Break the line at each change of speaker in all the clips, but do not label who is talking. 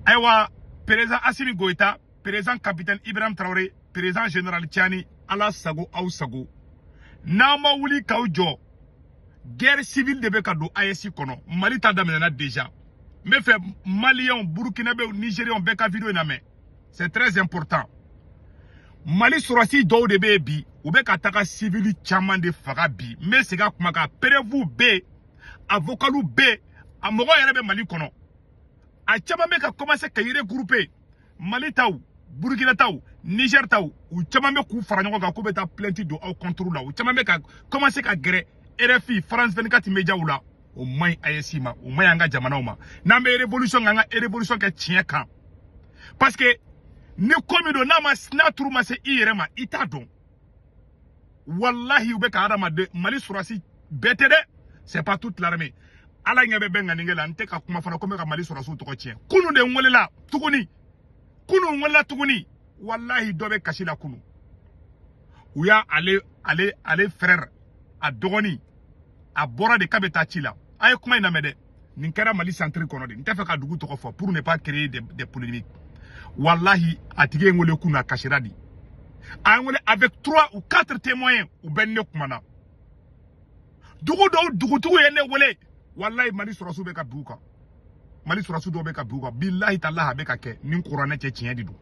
Ayiwa, président Assimi Goïta, président capitaine Ibrahim Traoré, président général Tiani, Ala sago aw sago. N'aw ma wuli k'aw jɔ, guerre civile de bɛ ka don AES kɔnɔ. Mali ta daminɛna déjà. N bɛ fɛ Maliyɛnw, Burkinabɛw, Nigériens bɛɛ ka vidéo in lamɛn, c'est très important. Mali sɔrɔsi dɔw de bɛ yen bi, u bɛ ka taga civil caman de faga bi. N bɛ segin a kuma kan, preuve bɛ yen, a vocaliw bɛ yen, a mɔgɔ yɛrɛ bɛ Mali kɔnɔ. A caman bɛ ka commencer ka regrouper, Mali taw, Burkina taw, Niger taw, u caman bɛ k'u fara ɲɔgɔn kan k'u bɛ taa plainte don aw contre la. U caman bɛ ka commencer ka gɛrɛ RFI, France 24 médiaw la. O man ɲi AES ma, o man ɲi an ka jamanaw ma. N'an bɛ révolution kɛ, an ka révolution kɛ tiɲɛ kan, parce que ni ko min don, n'a ma n'a turu ma se i yɛrɛ ma, i t'a dɔn. Wallahi, u bɛ ka hadamaden Mali sɔrɔsi bɛɛ tɛ dɛ, c'est pas toute l'armée. Ala ɲɛ bɛ bɛn ŋaninge la. N tɛ ka kuma fana ko n bɛ ka Mali sɔrɔsiw tɔgɔ tiɲɛ. Kunu de n welela tuguni, kunu n welela tuguni. Wallahi, dɔ bɛ kasi la. Kunu u y'a ale frère, a dɔgɔnin, a bɔra de k'a bɛ taa ci la. A ye kuma in lamɛn dɛ. Nin kɛra Mali centre kɔnɔ de. N tɛ fɛ ka dugu tɔgɔ fɔ pour ne pas créer des polémiques. Wallahi, a tigi ye n wele kunu, a kasira de. A ye n wele avec trois ou quatre témoins, u bɛ ne kumana. Dugu dɔw dugutigiw ye ne wele. Wallahi, Mali sɔrɔsiw bɛ ka bin u kan, Mali sɔrɔsiw dɔw bɛ ka bin u kan. Bilahi talahi, a bɛ ka kɛ ni kuranɛ cɛ, tiɲɛ de don.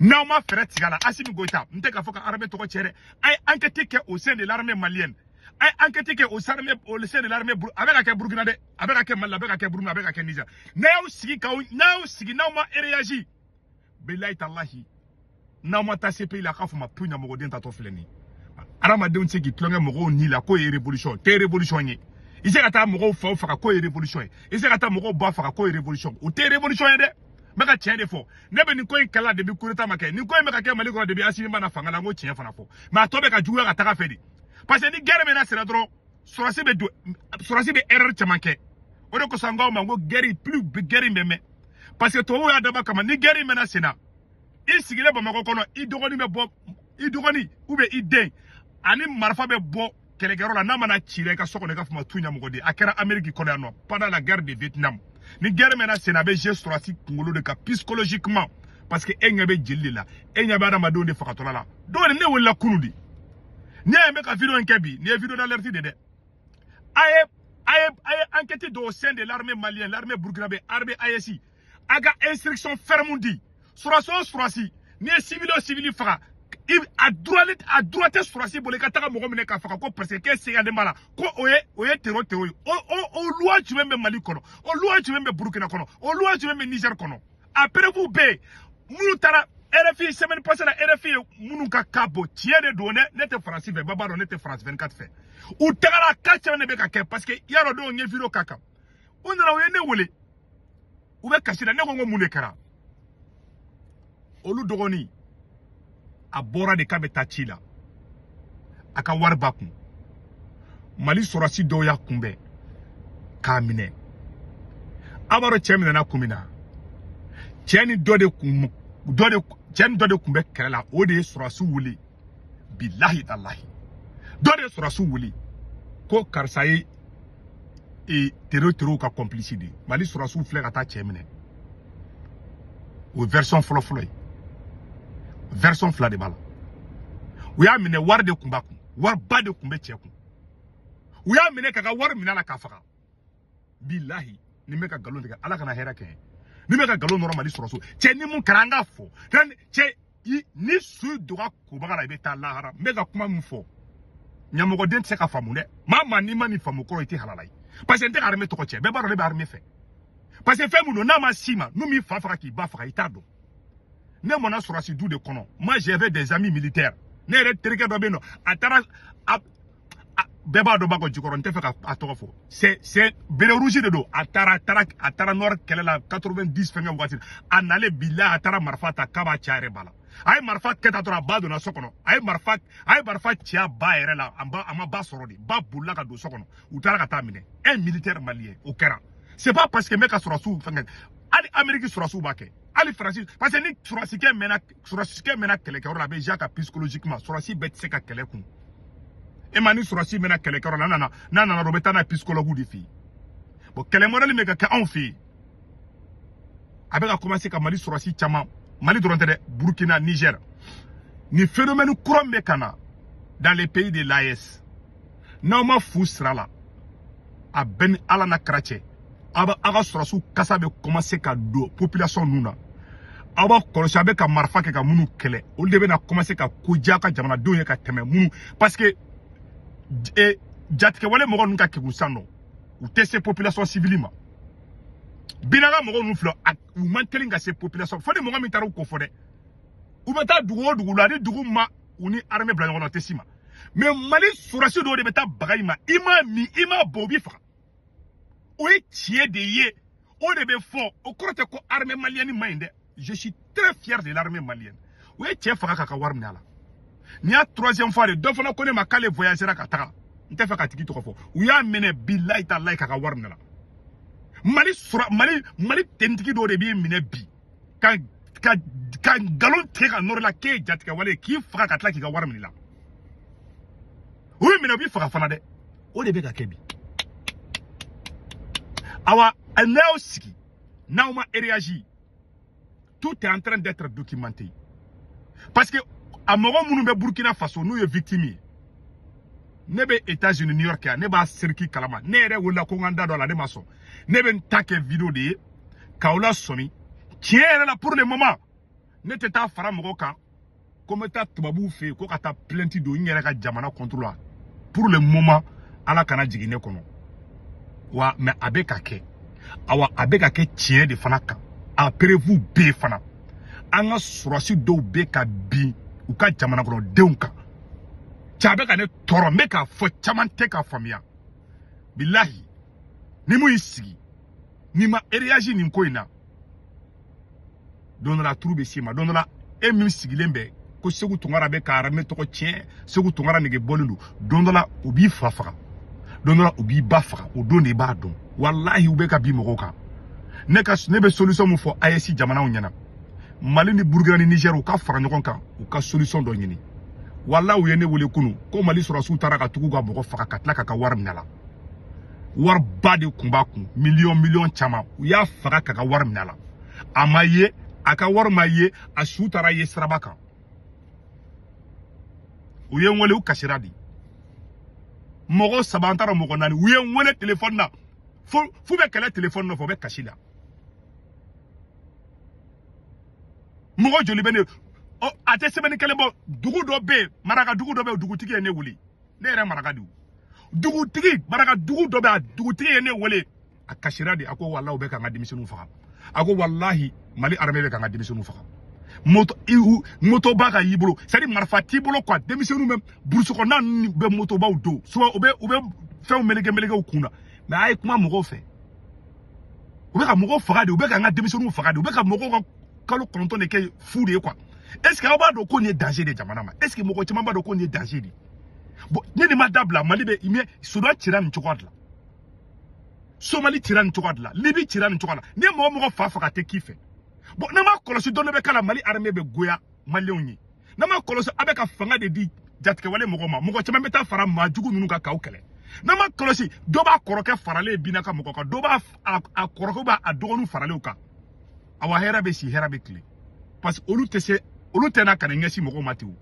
N'aw ma fɛɛrɛ tigɛ a la, Assimi Goïta, n tɛ k'a fɔ ka armée tɔgɔ tiɲɛ dɛ, a ye enquête kɛ au sein de l'armée malienne, a ye enquête kɛ au sein de l'armée. A bɛ ka kɛ Burukina dɛ, a bɛ ka kɛ Mali la, a bɛ ka kɛ Burukina, a bɛ ka kɛ Niger. N'a y'aw sigi k'aw, n'a y'aw sigi, n'aw ma réagi, bilahi talahi, n'aw ma taa CPI la, a k'a fɔ ma pu ɲamɔgɔden tatɔ filɛ nin ye. Adamadenw tɛ se k'i tulonkɛ mɔgɔw ni la k'o ye révolution tɛ. Révolution ye, i se ka taa mɔgɔw faw faga k'o ye révolution ye, i se ka taa mɔgɔw ba faga k'o ye révolution, o tɛ révolution ye dɛ. N bɛ ka tiɲɛ de fɔ. Ne bɛ nin ko in kɛla depuis coup d'état ma kɛ. Nin ko in bɛ ka kɛ Mali kɔnɔ depuis Assimi ma na fanga la. N ko tiɲɛ fana fɔ, mais a tɔ bɛ ka juguya ka taga fɛ de, parce que ni guerre bɛ na sera dɔrɔn, sɔrɔsi bɛ don, sɔrɔsi bɛ erreur caman kɛ. O de kosɔn n k'aw ma n ko guerre, plus guerre in bɛ mɛn, parce que tubabuw y'a dabɔ a kama. Ni guerre in mɛnna sen na, i sigilen Bamakɔ kɔnɔ, i dɔgɔnin bɛ bɔ, i dɔgɔnin ou bien i den ani marifa bɛ bɔ kɛlɛkɛyɔrɔ la, n'a mana ci la i ka so kɔnɔ, i ka fɔ ma tu ɲɛmɔgɔ. A kɛra Amérique kɔnɔ yan nɔ pendant la guerre de Vietnam. Ni guerre mɛnna sen na, a bɛ jouer sɔrɔsi kunkolo de kan psychologiquement, parce que e ɲɛ bɛ jeli de la, e ɲɛ bɛ adamadenw de fagatɔla la. Dɔw de ne wulila kunu de. N'i y'a ye n bɛ ka vidéo in kɛ bi, nin ye vidéo d'alerte de dɛ. A ye enquête don au sein de l'armée malienne, l'armée burkinabé, armée AES. A ka instruction ferme di sɔrɔsi o sɔrɔsi: n'i ye civil o civil faga, i a droit tɛ sɔrɔsi bolo i ka taga mɔgɔ minɛ k'a faga ko parce que k'e segalen b'a la ko o ye terro ye. O loi jumɛn bɛ Mali kɔnɔ? O loi jumɛn bɛ Burukina kɔnɔ? O loi jumɛn bɛ Niger kɔnɔ? A preuve bɛ yen. Minnu taara RFI semaine passée la, RFI ye minnu ka cas bɔ, tiɲɛ de don dɛ. Ne tɛ Faransi fɛ, bɛɛ b'a dɔn ne tɛ France 24 fɛ. U tagara, cas caman de bɛ ka kɛ, parce que i y'a dɔn dɔw ye vidéo k'a kan. U nana, u ye ne wele, u bɛ kasi la. Ne ko n ko mun de kɛra? Olu dɔgɔnin, a bɔra de k'a bɛ taa ci la, a ka wari b'a kun. Mali sɔrɔsi dɔw y'a kunbɛn k'a minɛ. A b'a dɔn cɛ minɛna kun min na? Cɛ ni dɔ de kun bɛ kɛlɛ la. O de ye sɔrɔsiw wele. Bilahi talahi, dɔ de ye sɔrɔsiw wele ko karisa ye e terro ka complice de ye. Mali sɔrɔsiw filɛ ka taa cɛ minɛ. O ye version fɔlɔ fɔlɔ ye. Version fila de b'a la. U y'a minɛ, wari de kun b'a kun, wariba de kun bɛ cɛ kun. U y'a minɛ k'a ka wari minɛ a la k'a faga. Bilahi, ni bɛ ka nkalon tigɛ, Ala kana hɛrɛ kɛ. Ni bɛ ka nkalon nɔrɔ Mali sɔrɔso cɛ, ni mun kɛra, an k'a fɔ cɛ. Ni su dɔgɔ kobaga la, i bɛ taa lahara. N bɛ ka kuma min fɔ, ɲamɔgɔden tɛ se ka faamu dɛ. Maa maa n'i ma nin faamu kɔrɔ, i tɛ halala ye, parce que n tɛ ka armée tɔgɔ cɛ. Bɛɛ b'a dɔn ne bɛ armée fɛ, parce que fɛn min don, n'a ma s'i ma, n'u m'i fa faga k'i ba faga, i t'a dɔn. Ne mɔnna sɔrɔsi du de kɔnɔ. Moi, j'avais des amis militaires. Ne yɛrɛ terikɛ dɔ bɛ yen nɔ, a taara a bɛɛ b'a dɔn Bakɔ Jikɔrɔ, n tɛ fɛ ka a tɔgɔ fɔ, c'est béret rouge de don. A taara nord kɛlɛ la 90 fɛnkɛ waati. A nalen, bilahi, a taara marifa ta k'a b'a ci a yɛrɛ ba la. A ye marifa kɛ ta dɔrɔn, a ba donna so kɔnɔ. A ye marifa ci a ba yɛrɛ la. A ba, a ma ba sɔrɔ de, ba bolila ka don so kɔnɔ. U taara ka taa minɛ, un militaire malien. O kɛra, c'est pas parce que n bɛ ka sɔrɔsiw fɛnkɛ. Hali Amérique sɔrɔsiw b'a kɛ, hali Faransi, parce que ni sɔrɔsikɛ mɛnna kɛlɛkɛyɔrɔ la, a bɛ ja ka psychologiquement, sɔrɔsi bɛɛ tɛ se ka kɛlɛ kun. E ma, ni sɔrɔsi mɛnna kɛlɛkɛyɔrɔ la, n'a nana dɔrɔn, u bɛ taa n'a ye psychologue de fɛ yen. Bon, kɛlɛ modèle min bɛ ka kɛ anw fɛ yen. A bɛ ka commencer ka Mali sɔrɔsi caman, Mali dɔrɔn tɛ dɛ, Burkina, Niger, ni phénomène kura min bɛ ka na dans les pays de l'AES, n'aw ma fu sira la, a bɛɛ ni Ala n'a kɛra cɛ, aw bɛ aw ka sɔrɔsiw kasa bɛ commencer ka don population ninnu na. Aw b'a kɔlɔsi, a bɛ ka marifa kɛ ka minnu kɛlɛ, olu de bɛna commencer ka ko diya ka jamanadenw ye ka tɛmɛ minnu, parce que jatigɛwale mɔgɔ ninnu ka kegun sisan nɔ, u tɛ se population civile ma. Binaga mɔgɔ ninnu filɛ, u man teli ka se population, fo ni mɔgɔ min taara u ko fɔ dɛ. U bɛ taa dugu o dugu la, ni dugu ma u ni armée bila ɲɔgɔn na, u tɛ s'i ma. Mais Mali sɔrɔsi dɔw de bɛ taa baga i ma, i m'a min, i m'a bɔ, u b'i faga. O ye tiɲɛ de ye, o de bɛ fɔ. O kɔrɔ tɛ ko armée malienne man ɲi dɛ. Je suis très fier de l'armée malienne. U ye cɛ faga k'a ka wari minɛ a la. Nin y'a troisième fois de. Dɔ fana ko ne ma k'ale voyagera ka taga, n tɛ fɛ ka tigi tɔgɔ fɔ, u y'a minɛ, bilayi talayi, k'a ka wari minɛ a la. Mali sɔrɔ Mali tentigi dɔw de b'i minɛ bi ka nkalon tigɛ ka nɔrɔ la k'e ye jatigɛwale ye, k'i faga ka tila k'i ka wari minɛ i la. U b'i minɛ, u b'i faga fana dɛ. O de bɛ ka kɛ bi. Awa, n'aw sigi, n'aw ma réagi, tout est en train d'être documenté, parce que a mɔgɔ minnu bɛ Burkina Faso, n'u ye victime ye, ne bɛ États-Unis, New York yan, ne b'a seriki kalama. Ne yɛrɛ wulila ko n ka n da don a la, ne ma sɔn. Ne bɛ n ta kɛ vidéo de ye k'aw lasɔmi tiɲɛ yɛrɛ la. Pour le moment, ne tɛ taa fara mɔgɔ kan ko n bɛ taa tubabuw fɛ yen ko ka taa plainte don n yɛrɛ ka jamana contre la. Pour le moment, Ala kana jigin ne kɔnɔ wa, mais a bɛ ka kɛ. Awa, a bɛ ka kɛ tiɲɛ de fana kan. A preuve bɛ yen fana. An ka sɔrɔsi dɔw bɛ ka bin u ka jamana kɔnɔdenw kan. Cɛ, a bɛ ka ne tɔɔrɔ, n bɛ k'a fɔ, caman tɛ k'a faamuya. Bilahi, ni mun y'i sigi n'i ma réagi nin ko in na, don dɔ la turu bɛ s'i ma. Don dɔ la, e min sigilen bɛ ko Segu Tunkara bɛ ka armée tɔgɔ tiɲɛ, Segu Tunkara nege bɔlen don, don dɔ la u b'i fa faga, don dɔ la u b'i ba faga. O don de i b'a dɔn. Walahi, u bɛ ka bin mɔgɔw kan. Ne ka ne bɛ solution min fɔ AES jamanaw ɲɛna, Mali ni Burukina ni Niger, u ka fara ɲɔgɔn kan, u ka solution dɔ ɲini. Walahi, u ye ne wele kunun ko Mali sɔrɔsiw taara ka tugu ka mɔgɔ faga ka tila k'a ka wari minɛ a la. Wariba de kun b'a kun, miliyɔn miliyɔn caman. U y'a faga k'a ka wari minɛ a la. A ma ye, a ka wari ma ye, a su taara ye siraba kan. U ye n wele, u kasira de. Mɔgɔ saba, an taara mɔgɔ naani, u ye n wele telefɔni na, fo f'u bɛ kɛlɛ telefɔni nɔfɛ, u bɛ kasi la. Mɔgɔ joli bɛ ne ɔ, a tɛ sɛbɛnni kelen bɔ. Dugu dɔ bɛ yen, maraka dugu dɔ bɛ yen, dugutigi ye ne wele. Ne yɛrɛ maraka de ye. Dugutigi, maraka dugu dɔ bɛ yen, a dugutigi ye ne wele, a kasira de. A ko walahi, u bɛ ka n ka denmisɛnninw faga. A ko walahi, Mali armée bɛ ka n ka denmisɛnninw faga. Moto motoba ka y'i bolo, c'est à dire marifa t'i bolo quoi. Denmisɛnninw bɛ burusi kɔnɔna ninnu bɛ motobaw don souvent, u bɛ fɛnw meleke meleke u kun na. Mais a ye kuma mɔgɔw fɛ, u bɛ ka mɔgɔw faga de, u bɛ ka n ka denmisɛnninw faga de, u bɛ ka mɔgɔw ka kalo 9 de kɛ fu de ye quoi. Est ce que aw b'a dɔn ko nin ye danger de jamana ma? Est ce que mɔgɔ caman b'a dɔn ko nin ye danger de? Bon, ne nin ma dabila, Mali bɛ mais Sudan cira nin cogoya de la, Somali cira nin cogoya de la, Libi cira nin cogoya la. Ni ye mɔgɔ mɔgɔ fa faga, a tɛ k'i fɛ. Bon, n'an m'a kɔlɔsi, dɔn dɔ bɛ k'a la. Mali armée bɛ goya maliyɛnw ye. N'an m'a kɔlɔsi, a bɛ ka fanga de di jatigɛwale mɔgɔw ma. Mɔgɔ caman bɛ taa fara maa jugu ninnu kan k'aw kɛlɛ. N'an m'a kɔlɔsi, dɔ b'a kɔrɔkɛ faralen binna ka mɔgɔ kan, dɔ b'a a kɔrɔkɛ b'a a dɔgɔninw faralen kan. Awa, hɛrɛ bɛ si, hɛrɛ bɛ tile, parce que olu tɛ se, olu tɛ na ka na ɲɛsin mɔgɔw ma ten.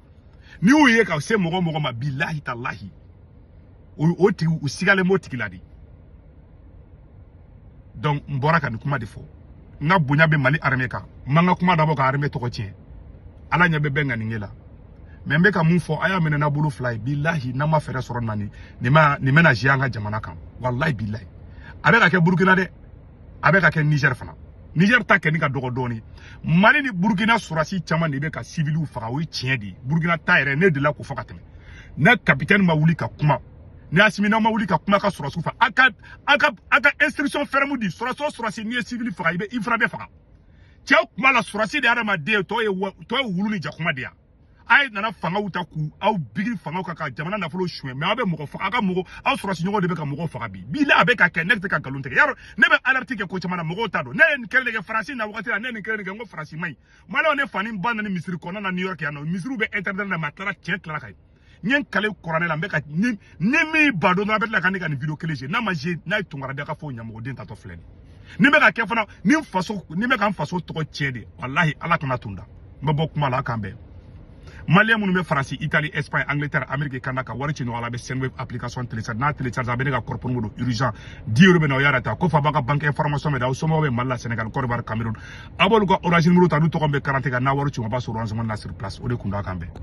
N'i y'u ye ka se mɔgɔ mɔgɔ ma, bilahi talahi, o tigi, u sigalen b'o tigi la de. Donc n bɔra ka nin kuma de fɔ. N ka bonya bɛ Mali armée kan, n man ka kuma dabɔ ka armée tɔgɔ tiɲɛ. Ala ɲɛ bɛ bɛɛ ŋaniye la. Mais n bɛ ka mun fɔ, a y'a minɛ n'a bolo fila ye. Bilahi, n'an ma fɛɛrɛ sɔrɔ na, nin ma nin bɛna zi an ka jamana kan. Walahi bilahi, a bɛ ka kɛ Burukina dɛ, a bɛ ka kɛ Niger fana. Niger ta kɛni ka dɔgɔ dɔɔni. Mali ni Burukina sɔrɔsi caman de bɛ ka civiliw faga, o ye tiɲɛ de ye. Burukina ta yɛrɛ, ne delila k'o fɔ ka tɛmɛ. Ne capitaine ma wuli ka kuma, ni Asimi n'aw ma wuli ka kuma ka sɔrɔsiw faga, a ka instruction ferme di sɔrɔsi o sɔrɔsi, n'i ye civil faga, i bɛ i fana bɛ faga. Cɛw kuma la, sɔrɔsi de ye hadamaden ye, tɔ ye wulu ni jakuma de ye. A ye nana fangaw ta k'u aw bigi fangaw kan ka jamana nafolo suɲɛ, mais aw bɛ mɔgɔ faga. Aw ka mɔgɔ, aw sɔrɔsi ɲɔgɔn de bɛ ka mɔgɔw faga bi. Bi la, a bɛ ka kɛ. Ne tɛ ka nkalon tigɛ yarɔ, ne bɛ alerte kɛ ko caman na, mɔgɔw t'a dɔn. Ne ye nin kɛlɛ de kɛ Faransi na wagati la, ne ye nin kɛlɛ de kɛ, n ko Faransi man ɲi. Maliyɛnw, ne fa ni ba nani misiri kɔnɔna na New York yan nɔ, misiriw bɛ internet la, mais a tilara tiɲɛ tilara ka ye. N ye n kale kuranɛ la, n bɛ ka ni min ba don dɔrɔn, a bɛ tila ka ne ka nin vidéo kelen n'a ma n'a ye Tunkara ka fɔ ɲamɔgɔden tatɔ filɛ nin. Ni bɛ ka kɛ fana, ni n faso, ni bɛ ka n faso tɔgɔ tiɲɛ de, walahi Ala kana tun da. N bɛ bɔ kuma la, a k'an bɛn. Malien minnu bɛ Faransi, Italie, Espagne, Angleterre, Amérique, Canada, ka wari ci ɲɔgɔn la, a bɛ Sendwave application télécharge. N'a télécharge, a bɛ ne ka code promo don urgent 10 € bɛ na o yɛrɛ ta ko fa b'a ka banque information bɛ da. Aw somɔgɔw bɛ Mali la, Sénégal, Côte d'Ivoire, Cameroun, a b'olu ka Orange numéro ta, n'u tɔgɔ bɛ carte kan, n'a wari ci, a b'a sɔrɔ Orange Money na sur place. O de kun don, a k'an bɛn.